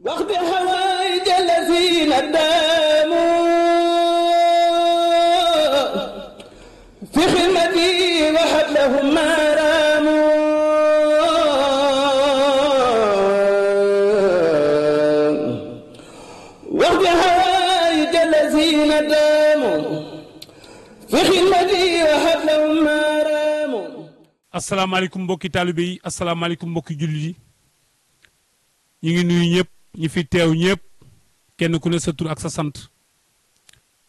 وقت حوائج الذين داموا في خدمتي وهب لهم ما راموا وقت حوائج الذين داموا في خدمتي وهب لهم ما راموا. asalaamaaleykum mbokki taalibe yi asalaamaaleykum mbokki jullit yi ñu ngi nuyu ñëpp ñi fi teew ñëpp kenn ku ne sa tur ak sa sant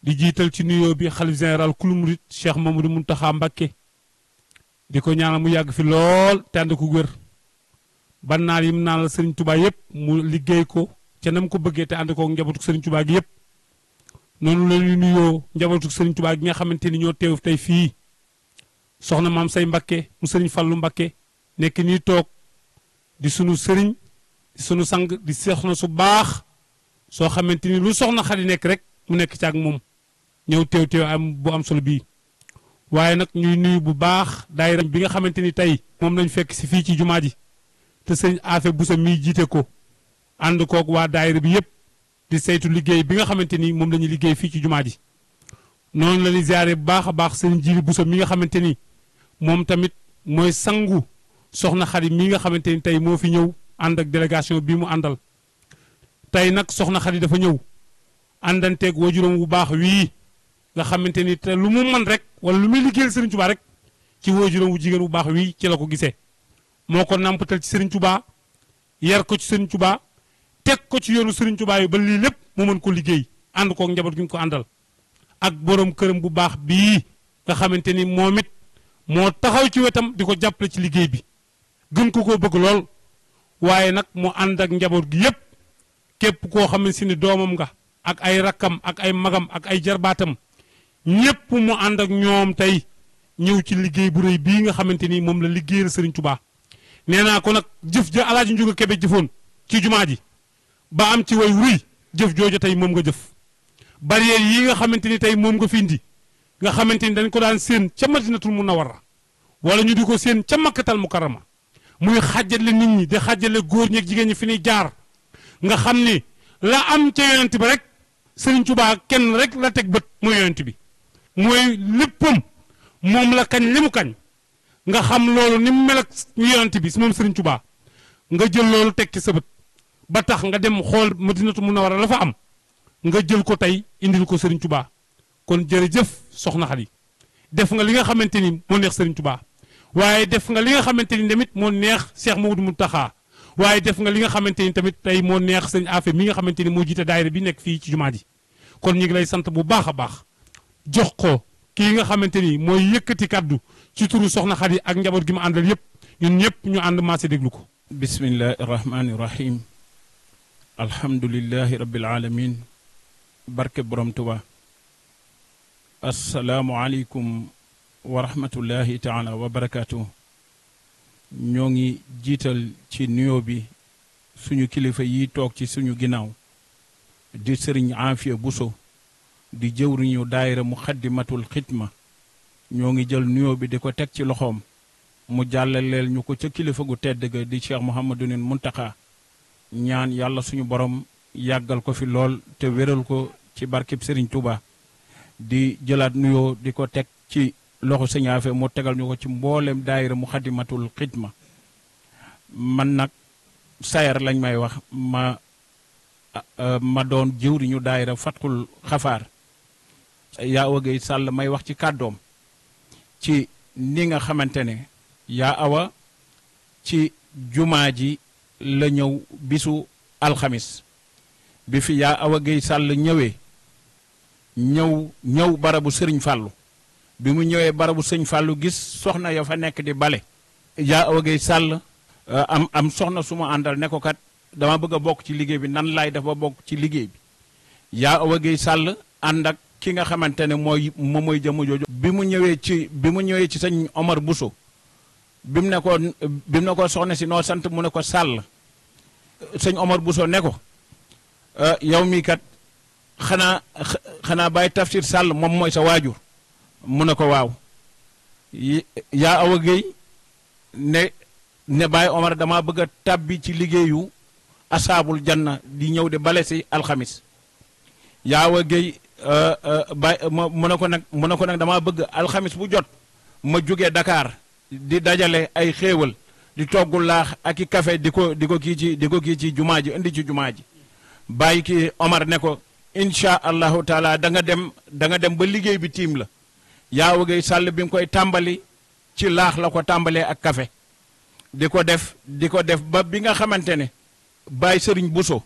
di jiital ci nuyoo bi xalif général kulu murit Cheikh Mamadou Mountakha Mbacké di ko ñaanal mu yàgg fi lool te ànd ko wér ban naal yi mu naanal Serigne Touba yëpp mu liggéey ko ca nam ko bëggee te ànd ko njabootu Serigne Touba gi yëpp noonu la ñuy nuyoo njabootu Serigne Touba gi nga xamante ni ñoo teew tey fii soxna maam say Mbacké mu Serigne Fallou Mbacké nekk nii toog di sunu Serigne di sunu sang di soxna su baax soo xamante ni lu soxna Xadi nekk rek mu nekk ci ak moom ñëw teew am bu am solo bii waaye nag ñuy nuyu bu baax daayira bi nga xamante ni tey moom lañ fekk si fii ci jumaa ji te sëñ Afe Busa mii jiite ko ànd koog waa daayira bi yëpp di saytu liggéey bi nga xamante ni moom la ñuy liggéey fii ci jumaa ji noonu la ñuy ziare bu baax a baax sëñ Jili Busa mi nga xamante ni moom tamit mooy sangu soxna Xadi mi nga xamante ni tey moo fi ñëw ànd ak délégation bii mu àndal tey nag soxna Xadi dafa ñëw àndanteeg waajuram bu baax wii nga xamante ni te lu mu man rek wala lu muy liggéeyal Serigne Touba rek ci waajuram bu jigéen bu baax wii ci la ko gisee moo ko nàmpatal ci Serigne Touba yar ko ci Serigne Touba teg ko ci yoonu Serigne Touba yi ba lii lépp mu mën ko liggéey ànd koog njaboot gi ñu ko àndal ak borom këram bu baax bii nga xamante ni moom it moo taxaw ci wetam di ko jàppale ci liggéey bi gën ko koo bëgg lool waaye nag mu ànd ak njaboot gi yëpp képp koo xam ne si ni doomam nga ak ay rakkam ak ay magam ak ay jarbaatam ñëpp mu ànd ak ñoom tey ñëw ci liggéey bu rëy bii nga xamante ni moom la liggéeyal Serigne Touba nee naa ko nag jëf ja Alaaji Njuga Kebe jëfoon ci jumaa ji ba am ci way wuy jëf jooja tey moom nga jëf barrière yi nga xamante ni tey moom nga fi indi nga xamante ni dañ ko daan séen ca Madinatul Munawwara wala ñu di ko séen ca Makkatal Mukarrama muy xàjjale nit ñi di xàjjale góor ñi ak jigéen ñi fi ñuy jaar nga xam ni la am ca yonent bi rek Serigne Touba kenn rek la teg bët mooy yonent bi mooy léppam moom la kañ li mu kañ nga xam loolu ni mu mel ak yonent bi moom Serigne Touba nga jël loolu teg ci sa bët ba tax nga dem xool Madinatu Munawwara la fa am nga jël ko tey indil ko Serigne Touba kon jërëjëf soxna Xadi def nga li nga xamante ni moo neex Serigne Touba waaye def nga li nga xamante ni tamit moo neex Cheikh Mamadou Mountakha waaye def nga li nga xamante ni tamit tey moo neex sëñ Afe mi nga xamante ni moo jiite daayira bi nekk fii ci jumaa ji kon ñu ngi lay sant bu baax a baax jox ko kii nga xamante ni mooy yëkkati kaddu ci turu soxna Xadi ak njaboot gi mu àndal yëpp ñun ñëpp ñu ànd maase déglu ko. bismillahi rahmaani rahim alhamdulillahi rabbil alamin barke borom Tuba asalaamualeykum wa rahmatullahi taala wa barakaatu. ñoo ngi jiital ci nuyoo bi suñu kilifa yi toog ci suñu ginnaaw di sëriñ Afiya Buso di jëwriñu daayira Muxaddamatul Xidma ñoo ngi jël nuyoo bi di ko teg ci loxoom mu jàllaleel ñu ko ca kilifa gu tedd ga di Cheikh Mouhamadunil Muntaxa ñaan yàlla suñu borom yàggal ko fi lool te wéral ko ci barkeb sëriñ Touba di jëlaat nuyoo di ko teg ci loxo sëñ Afe mu tegal ñu ko ci mboolem daayira Muxaddamatul Xidma man nag sayar lañ may wax ma doon jëwriñu daayira Fatxul Xafaar yaa wagay sàll may wax ci kàddoom ci ni nga xamante ne yaa awa ci jumaa ji la ñëw bisu alxamis bi fi yaa awa gay sàll ñëwee ñëw barabu sëriñ Fàllu bi mu ñëwee barabu sëñ Fàllu gis soxna ya fa nekk di bale yaa awa gay sàll am soxna su ma àndal ne ko kat dama bëgg a bokk ci liggéey bi nan laay def ba bokk ci liggéey bi yaa awa gay sàll ànd ak ki nga xamante ne mooy jëmm jooju bi mu ñëwee ci sëñ Omar Bousso bi mu ne ko soxna si noo sant mu ne ko sàll sëñ Omar Bousso ne ko yow mii kat xanaa bàyyi tafsir sàll moom mooy sa waajur mu ne ko waaw yaa awa géey ne Baye Omar dama bëgg a tàbbi ci liggéeyu asaabul janna di ñëw di bale si alxamis yaawa géy mu ne ko nag damaa bëgg alxamis bu jot ma jóge Dakar di dajale ay xéewal di toggu laax ak i café di ko kii ci jumaa ji indi ci jumaa ji bàyyi ki Omar ne ko incha allahu taala da nga dem ba liggéey bi tiim la yaawa géy sàll bi nga koy tàmbali ci laax la ko tàmbalee ak café di ko def ba bi nga xamante ne Baye Sëriñ Buso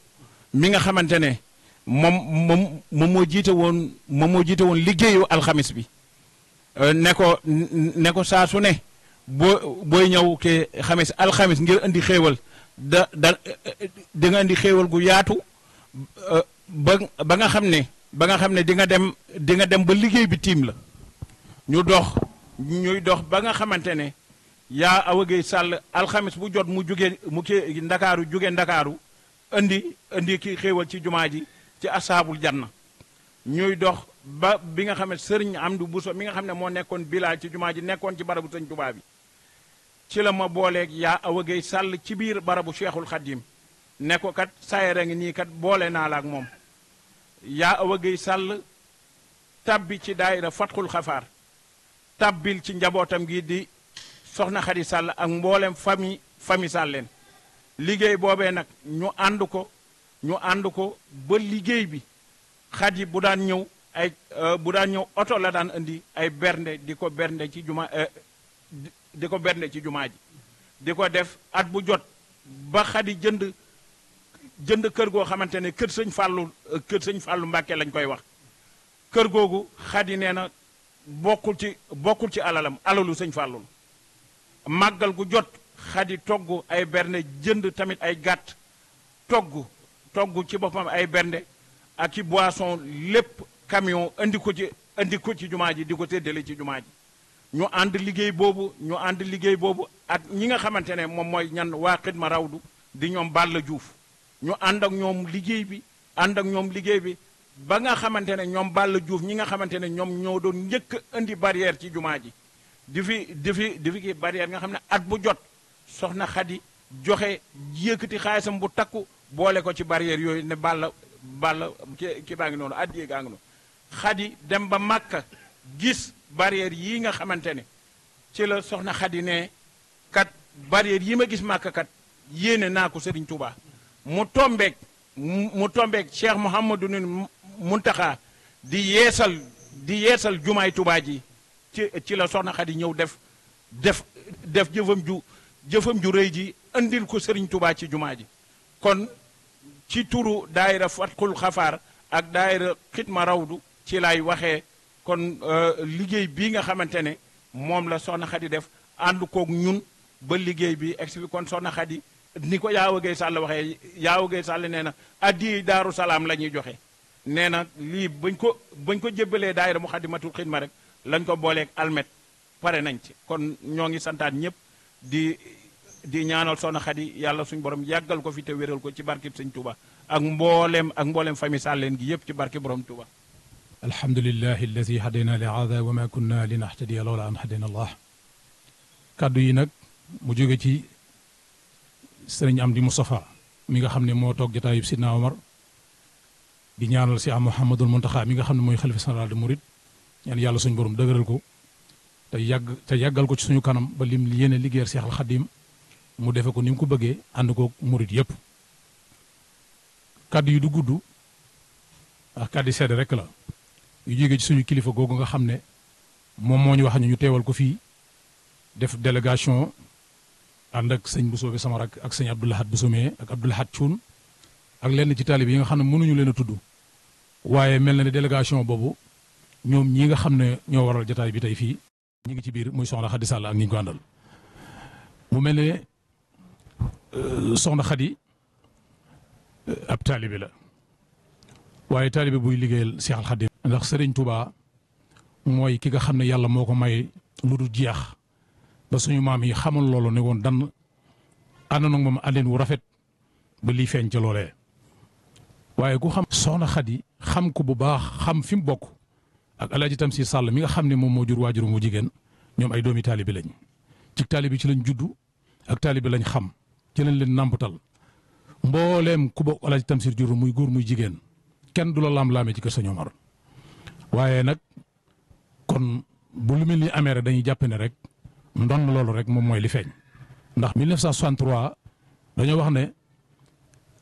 mi nga xamante ne moom moo jiite woon liggéeyu alxamis bi ne ko saa su ne booy ñëw ke alxamis ngir indi xéewal da nga indi xéewal gu yaatu ba nga xam ne di nga dem ba liggéey bi tiim la ñuy dox ba nga xamante ne yaa Awa Gueye Sall alxamis bu jot mu jóge ndakaaru indi ki xéewal ci jumaa ji ci asaabul janna ñuy dox ba bi nga xam ne sëriñ Amdu Buso mi nga xam ne moo nekkoon bilaal ci jumaa ji nekkoon ci barabu sëñ Tuubaa bi ci la ma booleeg yaa Awa Gueye Sall ci biir barabu Cheikhul Khadim ne ko kat sayere ngi nii kat boole naa la ak moom yaa Awa Gueye Sall tabbi ci daayira Fatxul Xafaar tabbil ci njabootam gi di soxna Xadi Sall ak mboolem famille Sàlleen liggéey boobee nag ñu ànd ko ba liggéey bi Xadi bu daan ñëw oto la daan indi ay bernde di ko bernde ci jumaa ji di ko def at bu jot ba Xadi jënd kër goo xamante ne kër sëñ Fàllu Mbàkke lañ koy wax kër googu Xadi nee na bokkul ci alalu sëñ Fàllu màggal gu jot Xadi togg ay bernde jënd tamit ay gàtt togg ci boppam ay bernde ak ci boisson lépp camion indi ko ci jumaa ji di ko séddale ci jumaa ji ñu ànd liggéey boobu ak ñi nga xamante ne moom mooy ñan waa Xidma Rawdu di ñoom Balla Juuf ñu ànd ak ñoom liggéey bi ba nga xamante ne ñoom Balla Juuf ñi nga xamante ne ñoom ñoo doon njëkk indi barrière ci jumaa ji di fi kii barrière nga xam ne at bu jot soxna Xadi joxe yëkkati xaalisam bu takku boole ko ci barrière yooyu ne Balla ki baa ngi noonu addiye gaa ngi noonu Xadi dem ba Màkka gis barrière yii nga xamante ne ci la soxna Xadi ne kat barrière yi ma gis Màkka kat yéene naa ko Sëriñ Tuubaa mu tombeek Cheikh Mouhamadou Muntaxa di yeesal jumaay Tuubaa ji ci la soxna Xadi ñëw def jëfam ju rëy ji andil ko Sëriñ Tuubaa ci jumaa ji kon ci turu daayira Fatxul Xafaar ak daayira Xidma Rawdu ci lay waxee kon liggéey bii nga xamante ne moom la soxna Xadi def ànd koog ñun ba liggéey bi expliqué kon soxna Xadi ni ko Yaawa Gueye Sall waxee Yaawa Gueye Sall nee na addi Daaru Salaam la ñuy joxe nee na lii bañ ko jébbalee daayira Muxaddamatul Xidma rek lañ ko booleeg almet pare nañ ci kon ñoo ngi santaat ñëpp di ñaanal soxna Xadi yàlla suñu borom yàggal ko fi te wéral ko ci barkib sëñ Touba ak mboolem famille Sàlleen gi yëpp ci barke borom Touba. alhamdulillahi alladi hadayna li hada wa ma kunna linahtadiya lawla an hadayna allah kàddu yi nag mu jóge ci sëriñ Amdi Moustapha mi nga xam ne moo toog jotaayub Sidna Omar di ñaanal si am Mouhamadul Muntaxa mi nga xam ne mooy xalifa général de Mouride ñaan yàlla suñu borom dëgëral ko te yàggal ko ci suñu kanam ba lim yéene liggéeyal Seexal Xadim mu defe ko ni mu ko bëggee ànd ko Mouride yëpp kàddu yi du gudd ak kàddu sedd rek la yu jóge ci suñu kilifa googu nga xam ne moom moo ñu wax ñu teewal ko fii def délégation ànd ak sëñ Bousso bi sama rak ak sëñ Abdoulahat Boussomé ak Abdoulahat Thioune ak lenn ci taalib yi nga xam ne mënuñu leen a tudd waaye mel na ne délégation boobu ñoom ñi nga xam ne ñoo waral jotaay bi tey fii ñu ngi ci biir muy soxna Xadi Sall ak ñi ñu ko àndal mu mel ne soxna Xadi ab taalibe la waaye taalibe buy liggéeyal Seexal Xadim ndax Sëriñ Tuubaa mooy ki nga xam ne yàlla moo ko may lu dul jeex ba suñu maam yi xamal loolu ne woon dann ànd nag moom àndin wu rafet ba lii feeñ ca loolee waaye ku xam soxna Xadi xam ko bu baax xam fi mu bokk ak Alaaji Tamsir Sall mi nga xam ne moom moo jur waajuru mu jigéen ñoom ay doomi taalibe lañ ci taalibe ci lañ juddu ak taalibe lañ xam ci lañ leen nàmpatal mbooleem ku bokk Alaaji Tamsir jur muy góor muy jigéen kenn du la laam-laamee ci kër Sëñ Omar waaye nag kon bu lu mel ni amee rek dañuy jàpp ne rek ndon loolu rek moom mooy li feeñ ndax 1963 dañoo wax ne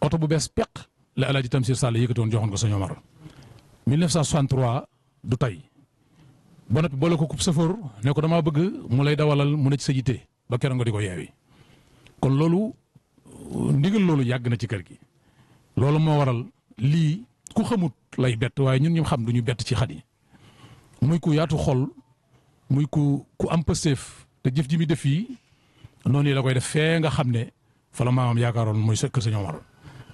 oto bu bees peq la Alaaji Tamsir Sall yëkkatoon joxoon ko Sëñ Omar 1963 du tey ba noppi boole ko kub safoor ne ko damaa bëgg mu lay dawalal mu ne ci sa yitte ba keroog nga di ko yeewi kon loolu ndigal loolu yàgg na ci kër gi loolu moo waral lii ku xamut lay bett waaye ñun ñu xam duñu bett ci xat yi muy ku yaatu xol muy ku am pësteef te jëf ji mi def fii noonu la koy def fee nga xam ne fa la maamam yaakaaroon mooy kër Sëñ Omar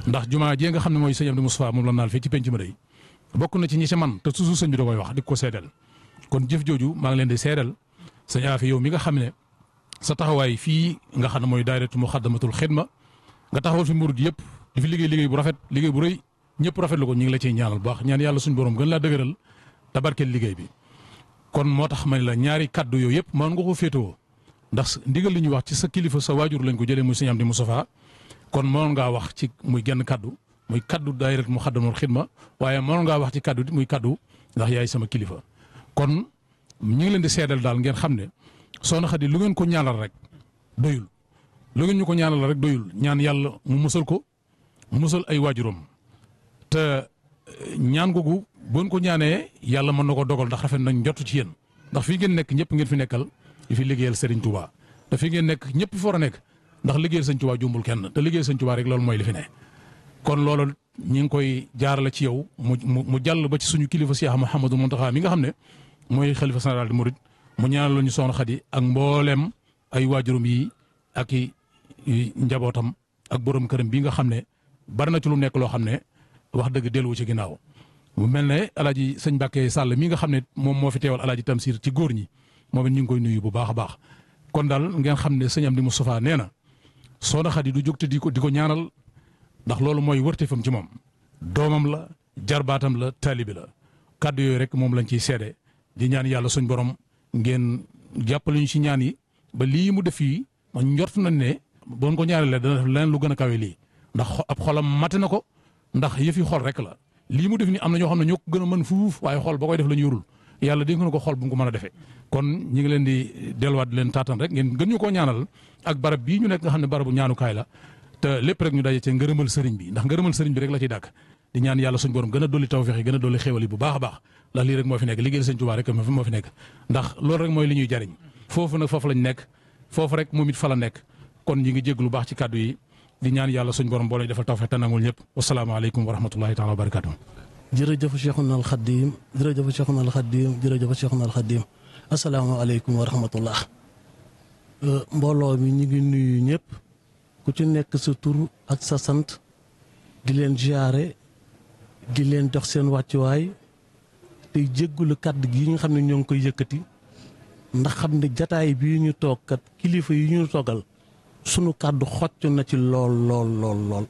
ndax jumaa jee nga xam ne mooy sëñ Amdi Moustapha moom la naal fii ci penc ma day bokk na ci ñi ci man te toujours sëñ bi da koy wax di ko seedal kon jëf jooju maa ngi leen di seedal sëñ Afi yow mi nga xam ne sa taxawaay fii nga xam ne mooy daayiratu Muxaddamatul Xidma nga taxawal fi murid yëpp di fi liggéey bu rafet liggéey bu rëy ñëpp rafetlu ko ñu ngi la ciy ñaanal bu baax ñaan yàlla suñu borom gën laa dëgëral te barkeel liggéey bi kon moo tax ma ne la ñaari kaddu yooyu yëpp mën nga ko féetewoo ndax ndigal li ñuy wax ci sa kilifa sa waajur lañ ko jëlee muy sëñ Amdi Moustapha kon mënoon ngaa wax ci muy genn kaddu muy kaddu daayiratu Muxaddamatul Xidma waaye mënoon ngaa wax ci kaddu muy kaddu ndax yaay sama kilifa kon ñu ngi leen di seedal daal ngeen xam ne Soxna Xadi lu ngeen ko ñaanal rek doyul lu ngeen ñu ko ñaanal rek doyul ñaan yàlla mu musal ko musal ay waajuram te ñaan googu bu ko ñaanee yàlla mën na ko dogal ndax rafet nañ njott ci yéen ndax fii ngeen nekk ñëpp ngeen fi nekkal di fi liggéeyal Serigne Touba te fii ngeen nekk ñëpp fi war a nekk ndax liggéeyal Serigne Touba jumbul kenn te liggéeyal Serigne Touba rek loolu mooy li fi ne kon loolu ñi ngi koy jaarale ci yow mu jàll ba ci suñu kilifa Cheikh Mouhamadou Mountakha mi nga xam ne mooy xalifa général des mourides mu ñaanal ñu Soxna Xadi ak mboolem ay waajuram yi ak i njabootam ak borom këram bii nga xam ne bari na ci lu nekk loo xam ne wax dëgg delluwu ci ginnaaw mu mel ne alaaji sëñ Mbàkke Sàll mi nga xam ne moom moo fi teewal alaaji Tamsir ci góor ñi moom it ñu ngi koy nuyu bu baax a baax kon daal ngeen xam ne sëñ Amdi Moustapha nee na Soxna Xadi du jóg te di ko ñaanal ndax loolu mooy wërteefam ci moom doomam la jarbaatam la taalibi la kàddu yooyu rek moom lañ ciy seede di ñaan yàlla suñ borom ngeen jàppale ñu ci ñaan yi ba lii mu def fii man njort nañ ne boon ko ñaanalee dana def leneen lu gën a kawe lii ndax ab xolam mate na ko ndax yëfi xol rek la lii mu def ni am na ñoo xam ne ñoo ko gën a mën fuuf waaye xol ba koy def la ñu yorul yàlla dénk na ko xol bu mu ko mën a defee kon ñi ngi leen di delluwaat di leen taatan rek ngeen gën ñu koo ñaanal ak barab bii ñu nekk nga xam ne barabu ñaanukaay la te lépp rek ñu daje ci ngërëmal sëriñ bi ndax ngërëmal sëriñ bi rek la ciy dàkk di ñaan yàlla suñ borom gën a dolli tawfeex yi gën a dolli xéewal yi bu baax a baax ndax lii rek moo fi nekk liggéeyal sëñ Tuubaa rek moo fi nekk ndax loolu rek mooy li ñuy jariñ foofu nag foofu lañ nekk foofu rek moom it fa la nekk kon ñi ngi jégg lu baax ci kàddu yi di ñaan yàlla suñ borom boo lañ defal tawfeex te nangul ñëpp wasalaamaaleykum wa rahmatullahi taala wa barakaatu. jërëjëf Cheikhuna al Khadim jërëjëf Cheikhuna al Khadim jërëjëf Cheikhuna al Khadim asalaamaaleykum wa rahmatullah mbooloo mi ñu ngi nuyu ñëpp ku ci nekk sa tur ak sa sant di leen ziare di leen dox seen wàccuwaay tey jéggulu kàddu gi nga xam ne ñoo ngi koy yëkkati ndax xam ne jataay bii ñu toog kat kilifa yi ñu toogal sunu kàddu xocc na ci lool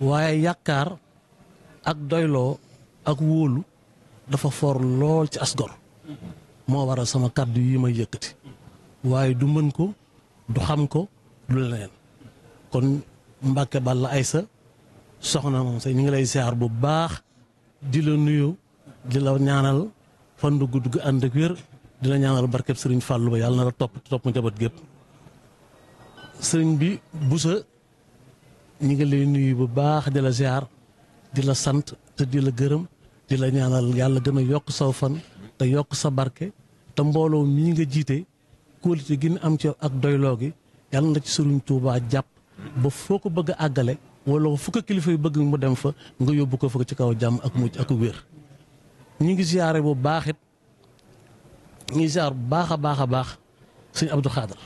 waaye yaakaar ak doyloo ak wóolu dafa for lool ci asgor moo waral sama kàddu yi may yëkkati waaye du mën ko du xam ko du leneen kon Mbàkke Balla Aysa soxna moom say ñu ngi lay siyaar bu baax di la nuyu di la ñaanal fan du gudd gu ànd ak wér di la ñaanal barkeb sëriñ Fàllu ba yàlla na la topp njaboot gépp sëriñ bi Busa ñu ngi lay nuyu bu baax di la siyaar di la sant te di la gërëm di la ñaanal yàlla gën a yokk saw fan te yokk sa barke te mbooloo mii nga jiite kóolite gi am ci ak doyloo gi yàlla na ci sëriñ Tuubaa jàpp ba foo ko bëgg a àggale wala fu ko kilifa yi bëgg mu dem fa nga yóbbu ko fa ci kaw jàmm ak mucc ak wér. ñu ngi siyaare bu baax it ñu ngi siyaar bu baax a baax sëñ Abdou Khadar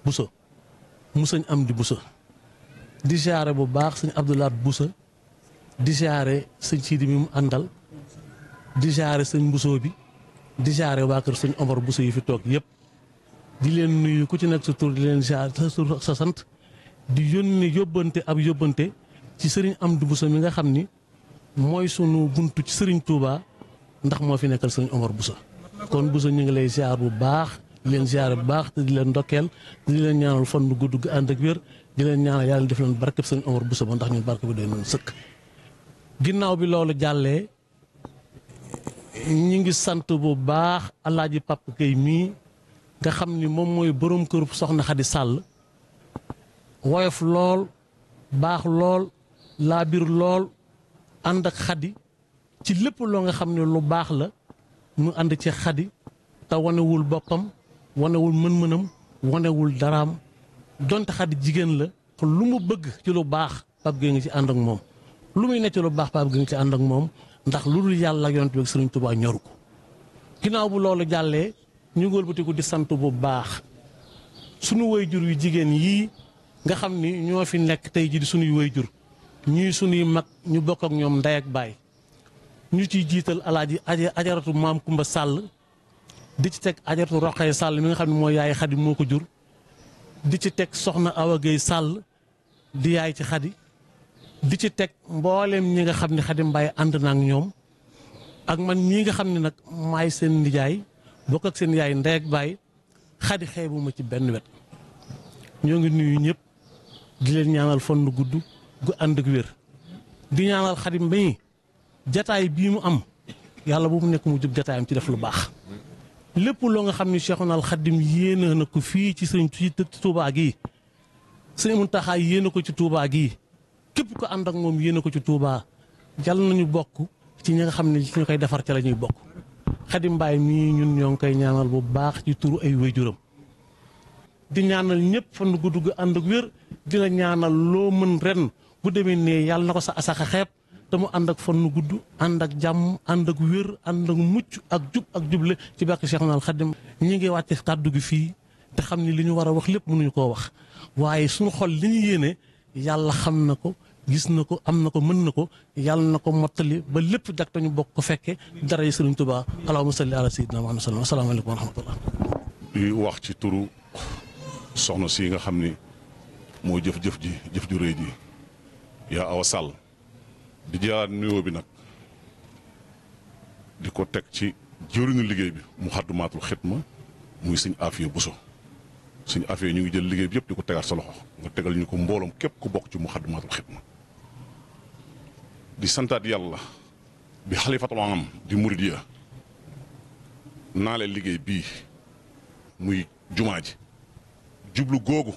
Bousso mu sëñ Amdi Bousso di siyaare bu baax sëñ Abdoulaat Bousso di siyaare sëñ Sidi mi mu àndal di siyaare sëñ Bousso bi di siyaare waa kër sëñ Omar Bousso yi fi toog yëpp di leen nuyu ku ci nekk sa tur di leen siyaare sa tur sa sant di yónni yóbbante ab yóbbante ci sëriñ Amdi Bousso mi nga xam ni mooy sunu buntu ci sëriñ Touba ndax moo fi nekkal sëriñ Omar Bousso kon Bousso ñu ngi lay siyaar bu baax di leen siyaare bu baax te di leen ndokkeel te di leen ñaanal fan nu gudd gu ànd ak wér di leen ñaanal yàlla def leen barkeb sëñ Omar Bousso ba ndax ñun barke bi doy noonu sëkk. ginnaaw bi loolu jàllee ñi ngi sant bu baax alaaji Papa Gueye mii nga xam ni moom mooy borom kër soxna Xadi Sàll woyof lool baax lool laabir lool ànd ak Xadi ci lépp loo nga xam ne lu baax la mu ànd ci Xadi te wanewul boppam wanewul mën-mënam wanewul daraam donte Xadi jigéen la lu mu bëgg ci lu baax Pape Gueye ngi ci ànd ak moom lu muy nekk ci lu baax Pape Gueye ngi ci ànd ak moom ndax lu dul yàlla ak yonent bi ak Sëriñ Tuubaa ñoru ko. ginnaaw bu loolu jàllee ñu wëlbatiku di sant bu baax sunu waajur yu jigéen yii nga xam ni ñoo fi nekk tey ji di sunuy waajur ñuy sunuy mag ñu bokk ak ñoom ndey ak baay ñu ciy jiital alaaji ajaratu maam Kumba Sàll di ci teg ajaratu Roqaya Sàll mi nga xam ne mooy yaay Xadi moo ko jur di ci teg soxna Awa Gueye Sàll di yaay ci Xadi di ci teg mboolem ñi nga xam ne Xadi Mbaay ànd na ak ñoom ak man ñii nga xam ne nag maay seen nijaay bokk ak seen yaay ndey ak baay Xadi xeebu ma ci benn wet ñoo ngi nuyu ñëpp di leen ñaanal fan gudd gu ànd ak wér di ñaanal Xadi Mbaay jataay bii mu am yàlla bu mu nekk mu jub jataayam ci def lu baax lépp loo nga xam ne Cheikhul Khadim yéene na ko fii ci sëñ ci Touba gii sëñ Muntaxa yéene ko ci Touba gii képp ko ànd ak moom yéene ko ci Touba jàll nañu bokk ci ñi nga xam ne ci ñu koy defar ca la ñuy bokk Xadi Mbaay mii ñun ñoo ngi koy ñaanal bu baax ci turu ay waajuram di ñaanal ñëpp fan gudd gu ànd ak wér di la ñaanal loo mën ren bu demee nee yàlla na ko sa asaka xeeb te mu ànd ak fan gudd ànd ak jàmm ànd ak wér ànd ak mucc ak jub ak juble ci barke Cheikhul Khadim ñi ngi wàcce kàddu gi fii te xam ni li ñu war a wax lépp mënuñu koo wax waaye suñu xol li ñu yéene yàlla xam na ko gis na ko am na ko mën na ko yàlla na ko mottali ba lépp jag te ñu bokk ko fekke dara yi Sëriñ Tuubaa allahumma salli ala sayyidina Muhammad sallallahu alayhi wa sallam asalaamaaleykum wa rahmatullah di wax ci turu soxna si nga xam ni moo jëf ju rëy ji yaa Awa Sall di jaar nuyoo bi nag di ko teg ci jëriñu liggéey bi Muxaddamaatul Xidma muy Sëñ Afiya Buso Sëñ Afiya ñu ngi jël liggéey bi yëpp di ko tegaat sa loxo nga tegal ñu ko mbooloom képp ku bokk ci Muxaddamaatul Xidma di santaat yàlla bi xalifatul am di muridiya naale liggéey bii muy jumaa ji jublu googu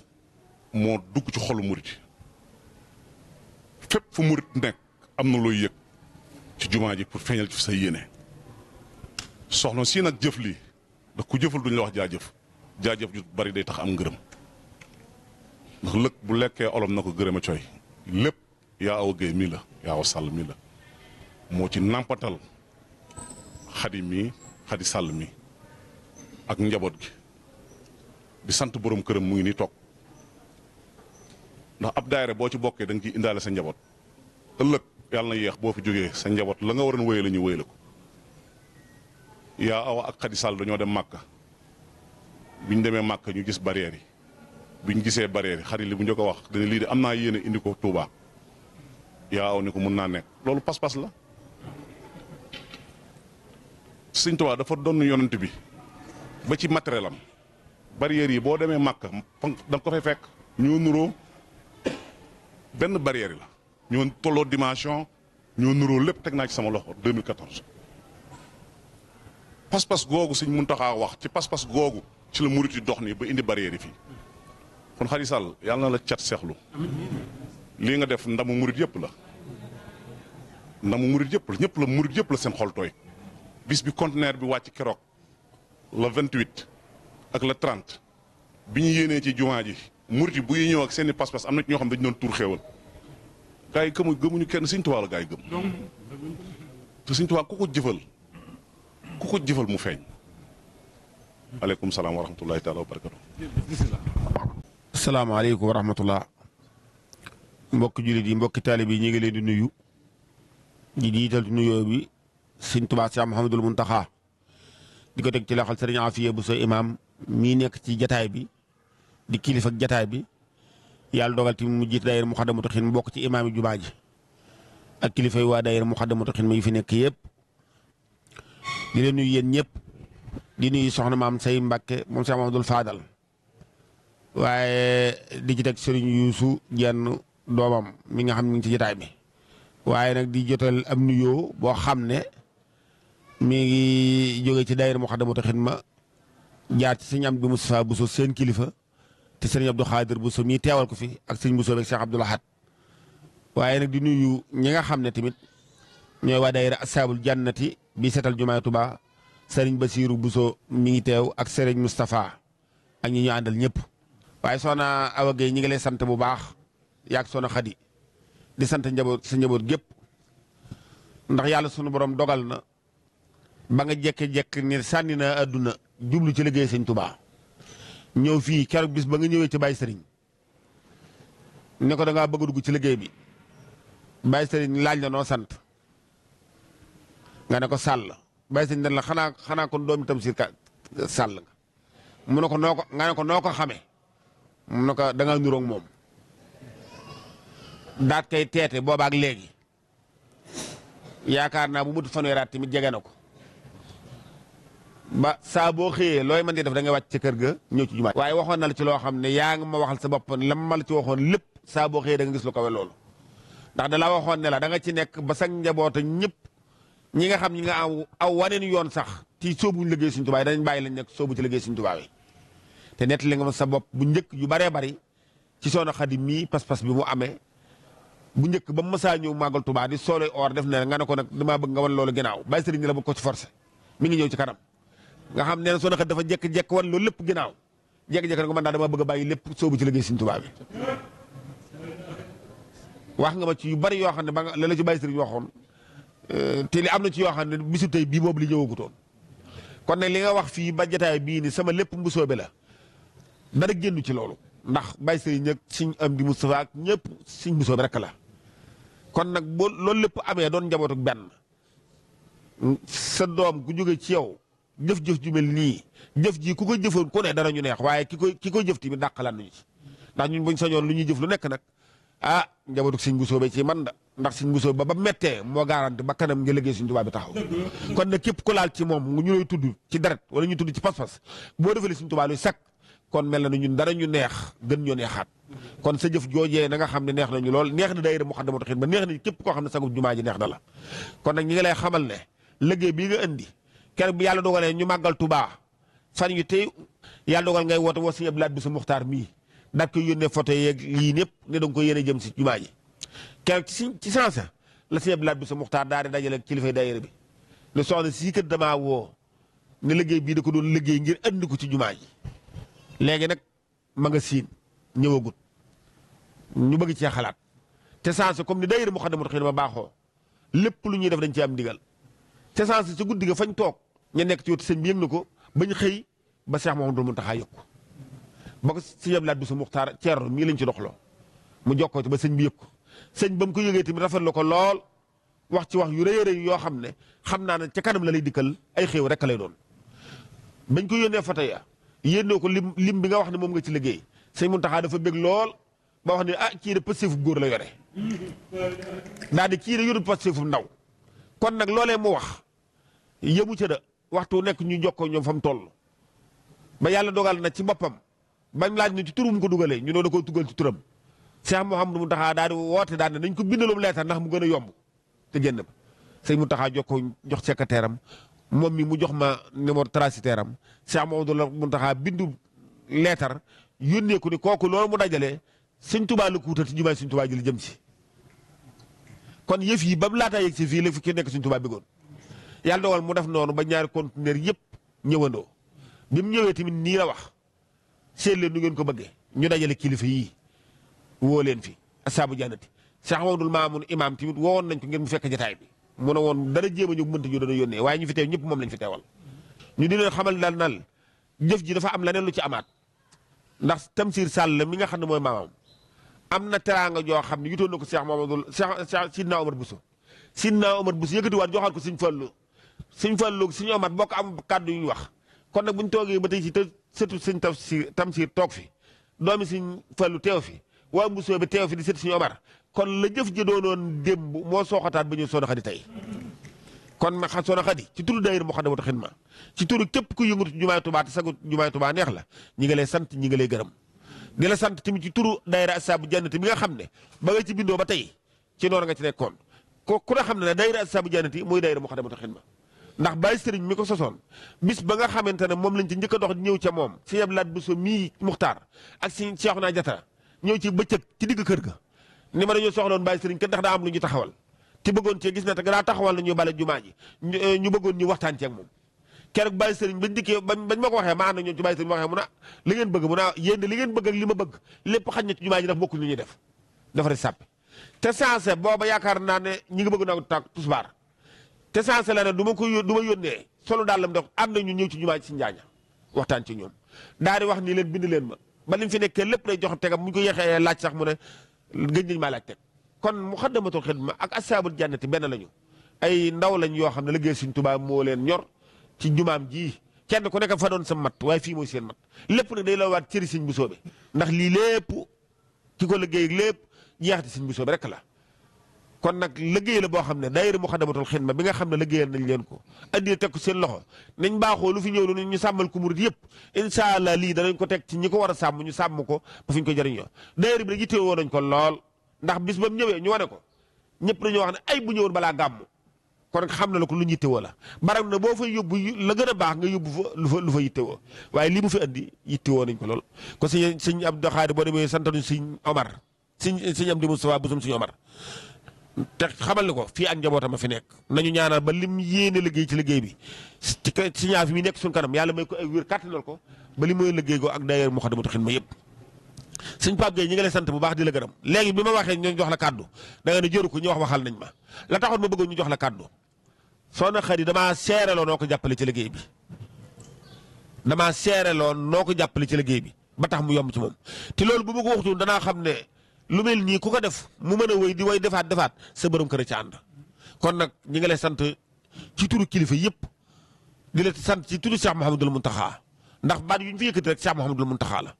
moo dugg ci xolu murid fépp fu murid nekk am na looy yëg ci jumaa ji pour feeñal ci sa yéene soxna si nag jëf lii da ku jëfal duñ la wax jaajëf ju bari day tax am ngërëm ndax lëg bu lekkee olom na ko gërëm a coy lépp yaa Awa Gueye mii la yaa Awa Sall mii la moo ci nàmpatal Xadi Sall mii ak njaboot gi di sant borom këram mu ngi nii toog ndax ab daayira boo ci bokkee da nga ciy indaale sa njaboot ëllëg yàlla na yéex boo fi jógee sa njaboot la nga waroon wéye la ñu wéye la ko yaa Awa ak Xadi Sall dañoo dem Màkka biñ demee Màkka ñu gis barrière yi biñ gisee barrière yi xarit li bu njëkk a wax dañu lii de am naa yéene indi ko Touba yaa Awa ni ko mun naa nekk loolu pas-pas la Sëñ Touba dafa doon yonent bi ba ci matériel am barrière yi boo demee Màkka da nga ko fay fekk ñoo nuroo benn barrière la ñoo tolloo dimension ñoo nuroo lépp teg naa ci sama loxo 2014 pas-pas googu Sëñ Muntaxa wax ci pas-pas googu ci la murit yi dox nii ba indi barrière yi fii kon Xadi Sall yàlla na la cat seexlu lii nga def ndamu murit yëpp la ñëpp la murit yëpp la seen xol tooy bis bi conteneur bi wàcc keroog le 28 ak le 30 bi ñu yéenee ci jumaa ji murit yi buy ñëw ak seen i pas-pas am na ci ñoo xam dañu doon tuur xéewal gaa yi gëmuñu kenn Sëñ Tuubaa la gaa yi gëm te Sëñ Tuubaa ku ko jëfal mu feeñ. aleykum salaam wa rahmatullahi taala wa barakatu. asalaamaaleykum wa rahmatullah mbokki jullit yi mbokki taalib yi ñu ngi leen di nuyu di jiital nuyoo bi Sëñ Tuubaa Cheikh Mouhamadul Muntaxa di ko teg ci loxol Sëriñ Afiya Buso imaam mii nekk ci jataay bi di kilifa ak jataay bi yàlla dogal ti mu jiite daayira Muxaddamatul Xidma mu bokk ci imaam yi jumaa ji ak kilifa yi waa daayira Muxaddamatul Xidma yi fi nekk yëpp di leen nuyu yéen ñëpp di nuyu soxna maam say Mbàkke moom Cheikh Mamadou Fadal waaye di ci teg sëriñ Yuusu jenn doomam mi nga xam ne mi ngi ci jotaay bi waaye nag di jotal am nuyoo boo xam ne mi ngi jóge ci daayira Moukhaddamatoul Khidma jaar ci sëñ Amdi Moustapha Bousso seen kilifa te sëriñ Abdou Khadir Bousso mii teewal ko fi ak sëñ Bousso beeg Cheikh Abdoul Ahad waaye nag di nuyu ñi nga xam ne tamit ñooy waa daayira Asaabul Jannati bi seetal jumaay Tuubaa sëriñ Basiiru Bousso mi ngi teew ak sëriñ Moustapha ak ñi ñu àndal ñëpp. waaye soxna Awa Gueye ñi ngi lay sant bu baax yaag soxna Xadi di sant njaboot sa njaboot gépp ndax yàlla sunu borom dogal na ba nga jekke-jekk ni sànni na àdduna jublu ci liggéey sëñ Tuubaa ñëw fii keroog bis ba nga ñëwee ci Baye Sëriñ ne ko da ngaa bëgg a dugg ci liggéey bi Baye Sëriñ laaj la noo sant nga ne ko Sàll Baye Sëriñ ne la xanaa kon doomi Tamsir ka Sàll nga mu ne ko noo ko nga ne ko noo ko xamee mu ne ko da ngaa nuroog moom daat kay teete boobaak léegi yaakaar naa bu mut fanweeraat tamit jege na ko ba saa boo xëyee looy mën di def da ngay wàcc ca kër ga ñëw ci jumaa waaye waxoon na la ci loo xam ne yaa ngi ma waxal sa bopp la ma la ci waxoon lépp saa boo xëyee da nga gis lu kawe loolu ndax da la waxoon ne la da nga ci nekk ba sax njaboota ñëpp ñi nga xam ñi nga aw waneen yoon sax ci soobuñu liggéey Sëñ Tuubaa danañ bàyyi lañ nekk soobu ci liggéey Sëñ Tuubaa yi te nett li nga ma sa bopp bu njëkk yu baree bari ci Soxna Xadi mii pas-pas bi mu amee bu njëkk ba mësaa ñëw màggal Tuubaa di soole or def na nga ne ko nag damaa bëgg nga wan loolu ginnaaw Baye Sëriñ la bu ko ci forcé mi ngi ñëw ci kanam nga xam ne Soxna Xadi dafa jekk-jekk wan loolu lépp ginnaaw jekk-jekk ne ko man daal dama bëgg a bàyyi lépp soobu ci liggéey Sëñ Tuubaa bi wax nga ma ci yu bari yoo xam ne ba nga la ci Baye Sëriñ waxoon te li am na ci yoo xam ne bisu tey bii boobu li ñëwagutoon kon nag li nga wax fii ba jotaay bii ni sama lépp mbusoobe la dara génn ci loolu ndax Baye Sëriñ ak Sëñ Amdi Moustapha ak ñëpp Sëñ mbusoobe rek la kon nag boo loolu lépp amee doon njabootu benn sa doom ku jóge ci yow jëf-jëf ju mel nii jëf ji ku ko jëfoon ku ne dara ñu neex waaye ki koy jëf tamit dàqalaan nañu ci ndax ñun buñ sañoon lu ñuy jëf lu nekk nag ah njabootu Sëñ mbusoobe ci man da ndax Sëñ mbusoobe ba mettee moo garanti ba kanam nga liggéey Sëñ Tuubaa bi taxaw kon nag képp ku laal ci moom ñu lay tudd ci deret wala ñu tudd ci pas-pas boo defalee Sëñ Tuubaa luy sakk kon mel na ñun dara ñu neex gën ñoo neexaat kon sa jëf joojee na nga xam ne neex nañu lool neex na daayira Moukhaddamatoul Khidma neex na képp koo xam ne sagub jumaa ji neex na la kon nag ñi ngi lay xamal ne liggéey bii nga indi keroog bi yàlla dogalee ñu màggal Tuubaa fan yu tey yàlla dogal ngay woote woo Sëñ Abdou Lahad Bousso Muxtaar mii daat koy yónnee photo yeeg lii ñëpp ne danga koy yéene jëm si jumaa ji keroog ci sansa la Sëñ Abdou Lahad Bousso Muxtaar daal di dajale kilifay daayira bi ne soxna sii kat damaa woo ne liggéey bii da ko doon liggéey ngir andi ko ci jumaa ji léegi nag ma nga siin ñëwagut ñu bëgg cee xalaat te sansa comme ni daayira Moukhaddamatoul Khidma baaxoo lépp lu ñuy def dañ ci am ndigal te sansa sa guddi ga fañ toog ña nekk ci wetu sëñ bi yëg na ko bañ xëy ba Cheikh Mouhamadoul Mountakha yëg ko ba ko Sëñ Abdou Lahad Bousso Muxtaar Ceerno mii lañ ci doxloo mu jokkoo ci ba sëñ bi yëg ko sëñ ba mu ko yëgee tamit rafetlu ko lool wax ci wax yu rëy a rëy yoo xam ne xam naa ne ca kanam la lay dikkal ay xéew rek lay doon bañ ko yónnee foto ya yénnoo ko lim bi nga wax ne moom nga ci liggéey sëñ Mountakha dafa bég lool ba wax ne ah kii de pasteefu góor la yore daal di kii de yorul pasteefu ndaw kon nag loolee mu wax yëmu ca da waxtu nekk ñu jokkoo ñoom fa mu toll ba yàlla dogal na ci boppam bañ laaj ñu ci turum ko dugalee ñu doon da ko tugal ci turam Cheikh Mouhamadou Mountakha daal di woote daal ne nañ ko bindaloom leetar ndax mu gën a yomb te génn ba sëñ Mountakha jox secrétaire am moom mi mu jox ma numéro transitaire am Cheikh Mouhamadou Mountakha bindu leetar yónnee ko ni kooku loolu mu dajalee Sëñ Tuubaa la ko wutal ci jumaay Sëñ Tuubaa ji la jëm si kon yëf yi ba mu laataa yegg si fii la fi ki nekk Sëñ Tuubaa bëggoon yàlla dogal mu def noonu ba ñaari conteneur yëpp ñëwandoo bi mu ñëwee tamit nii la wax seet leen nu ngeen ko bëggee ñu dajale kilifa yii woo leen fi asaabu jannati Cheikh Mamadou Mamoun imam tamit woowoon nañ ko ngeen mu fekk jotaay bi mu ne woon dara jéem a ñëw mënta ñu doon yónnee waaye ñu fi teew ñëpp moom lañ fi teewal ñu di leen xamal daal nal jëf ji dafa am leneen lu ci amaat ndax Tamsir Sall mi nga xam ne mooy maamam am na teraanga joo xam ne yutoon na ko Cheikh Mamadou Cheikh Sidna Omar Bousso yëkkatiwaat joxaat ko Sëñ Fallu Sëñ Omar bokk am kàddu yu ñu wax kon nag bu ñu toogee ba tey ci te sëtu Sëñ Tamsir toog fi doomi Sëñ Fallu teew fi waa Bousso bi teew fi di sëtu Sëñ Omar kon la jëf ji doonoon démb moo sooxataat ba ñu Soxna Xadi tey kon ma xam Soxna Xadi ci turu daayira Moukhaddamatoul Khidma ci turu képp ku yëngatu jumaay Tuubaa te sagu jumaay Tuubaa neex la ñi nga lay sant ñi nga lay gërëm di la sant tamit ci turu daayira Asaabu Jannati bi nga xam ne ba nga ci bindoo ba tey ci noonu nga ci nekkoon ku ne xam ne daayira Asaabu Jannati mooy daayira Moukhaddamatoul Khidma ndax Baye Sëriñ mi ko sosoon bis ba nga xamante ne moom lañ ci njëkk a dox ñëw ca moom sëñ Abdou Lahad Bousso mii Muxtaar ak sëñ Cheikhouna Diatara ñëw ci bëccëg ci digg kër ga ni ma dañoo soxloon Baye Sëriñ kat ndax daa am lu ñu taxawal te bëggoon cee gis na te daa taxawal na ñu bale jumaa ji ñu bëggoon ñu waxtaan ceeg moom keroog Baye Sëriñ bañ dikkee bañ ma ko waxee ma ànd ak ñoom ci Baye Sëriñ waxee mu ne li ngeen bëgg mu ne yéen li ngeen bëgg ak li ma bëgg lépp xaj na ci jumaa ji daf bokkul lu ñuy def dafa rek sàppi te sensé booba yaakaar naa ne ñi ngi bëgg naa tak tusbaar te sensé la ne du ma yónnee solo daal la mu def ànd nañu ñëw ci jumaa ji si njaaña waxtaan ci ñoom daal di wax ni leen bind leen ma ba lim fi nekkee lépp lay jox tegam mu ñu ko yéexee laaj sax mu ne gëj nañ maa laaj teg kon Moukhaddamatoul Khidma ak Ashaabul Jannati benn lañu ay ndaw lañ yoo xam ne liggéey Sëriñ Tuubaa moo leen ñor ci jumaam ji kenn ku nekk fa doon sa mat waaye fii mooy seen mat lépp nag day la waat cëri Sëriñ Bousso bi ndax lii lépp ki ko liggéey lépp jeexati Sëriñ Bousso bi rek la kon nag liggéey la boo xam ne daayira Moukhaddamatoul Khidma bi nga xam ne liggéeyal nañ leen ko andi teg ko seen loxo nañ baaxoo lu fi ñëw lu ñu sàmmal ko murid yëpp incha allah lii danañ ko teg ci ñi ko war a sàmm ñu sàmm ko ba fi ñu ko jëriñoo daayira bi nag yittewoo nañ ko lool ndax bis ba mu ñëwee ñu wane ko ñëpp dañoo wax ne ay bu ñëwoon balaa gàmm kon xam na la ko lu ñu yittewoo la barab na boo fay yóbbu la gën a baax nga yóbbu fa lu fa yittewoo waaye lii mu fi andi yittewoo nañ ko lool ko sëñ Abdou Khadre boo demee santanuñ sëñ Omar sëñ Amdi Moustapha busum sëñ Omar te xamal ni ko fii ak njabootam a fi nekk nañu ñaanal ba lim yéene liggéey ci liggéey bi ci ñaar fi mi nekk suñu kanam yàlla may ko ay wér kàttanal ko ba li mooy liggéey ko ak daayira Moukhaddamatoul Khidma yëpp sëñ Pape Gueye ñi nga lay sant bu baax di la gërëm léegi bi ma waxee ñu jox la kàddu da nga ne jëru ko ñu waxal nañ ma la taxoon ma bëggoon ñu jox la kàddu soxna Xadi damaa seereloo noo ko jàppale ci liggéey bi damaa seereloo noo ko jàppale ci liggéey bi ba tax mu yomb ci moom te loolu bu ma ko waxtu danaa xam ne lu mel nii ku ko def mu mën a wéy di way defaat sa borom kër ci ànd kon nag ñi nga lay sant ci turu kilifa yëpp di la sant ci turu Cheikh Mouhamadoul Mountakha ndax baat yu ñu fi yëkkati rek Cheikh Mouhamadoul Mountakha la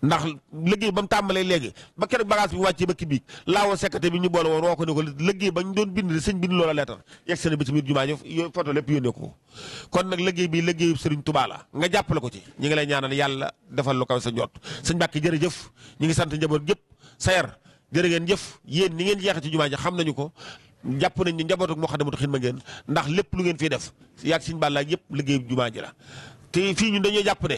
ndax liggéey ba mu tàmbalee léegi ba keroog bagage bi wàccee ba ki biig laawoo secrétaire bi ñu boole woon woo ko ne ko liggéey ba ñu doon bind sëñ bind loola leetar yegg seen bi ci biir jumaa ji photo lépp yónnee ko kon nag liggéey bi liggéeyu Sëriñ Tuubaa la nga jàppale ko ci ñi ngi lay ñaanal yàlla defal lu kaw sa njott sëñ Mbàkke jërëjëf ñi ngi sant njaboot gépp sayar jërë ngeen jëf yéen ni ngeen jeexe ci jumaa ji xam nañu ko jàpp nañ ni njabootu Moukhaddamatoul Khidma ngeen ndax lépp lu ngeen fii def yaag Sëñ Balla yëpp liggéey jumaa ji la te fii ñun dañoo jàpp ne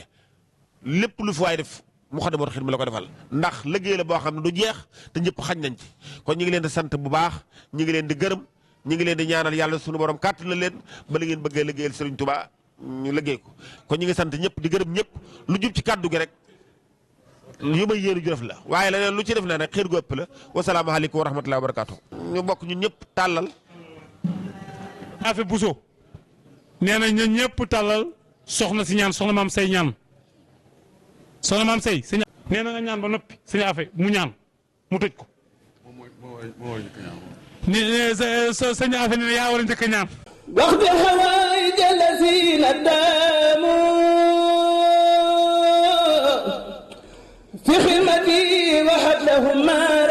lépp lu fi waay def Moukhaddamatoul Khidma la ko defal ndax liggéey la boo xam ne du jeex te ñëpp xañ nañ ci kon ñu ngi leen di sant bu baax ñu ngi leen di gërëm ñu ngi leen di ñaanal yàlla suñu borom kàtt la leen ba li ngeen bëggee liggéeyal Sëriñ Tuubaa ñu liggéey ko kon ñu ngi sant ñëpp di gërëm ñëpp lu jub ci kàddu gi rek yu may yéenu ju def la waaye leneen lu ci def na nag xeer gu ëpp la wasalaamaaleykum wa rahmatullahi wa barakaatu ñu bokk ñun ñëpp tàllal Afe Bousso nee na ñun ñëpp tàllal soxna si ñaan soxna maam say ñaan soxna maam say si ñaan nee na nga ñaan ba noppi sëñ Afe mu ñaan mu tëj ko sëñ Afe nee na yaa war a njëkk a ñaan waxtu xawaay jëlasiina daamu في خدمتي وحد لهم ما